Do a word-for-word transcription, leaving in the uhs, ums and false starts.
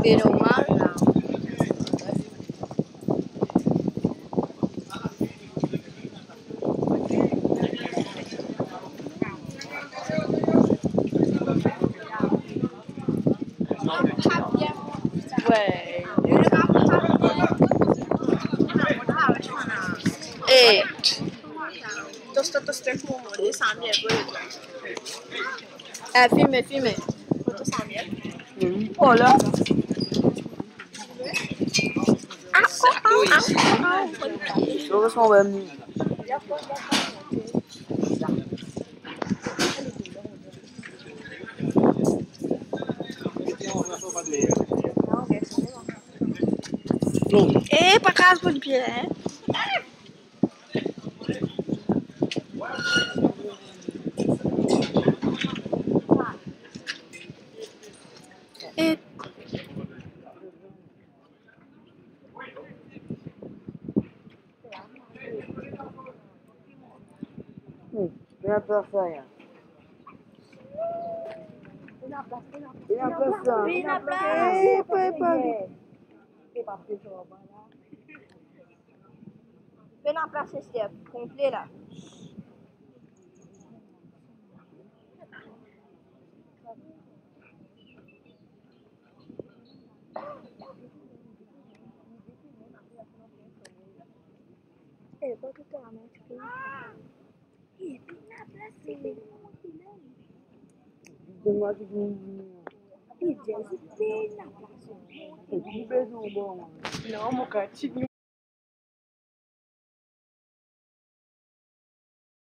Be normal. Ouais. Eight. Tosta, tosta, como de Samuel, güey. Eh, filme, filme. ¿Cuánto Samuel? Oh, là. Ah, oh, oh, oh, oh. Yo, son buen. Eh, pa kraz mo lipie, hein. Eh. Hmm, bien plas sa, ya. Bien plas sa. Bien plas. Eh, pa, pa. Pena plas, Esther, konple la. Eh, pa ki kalamar ti pe. Eh, pena plas, se pena monte la. Donn mwa ti. Eh, Jezi, pena plas. Non, mo kapav tign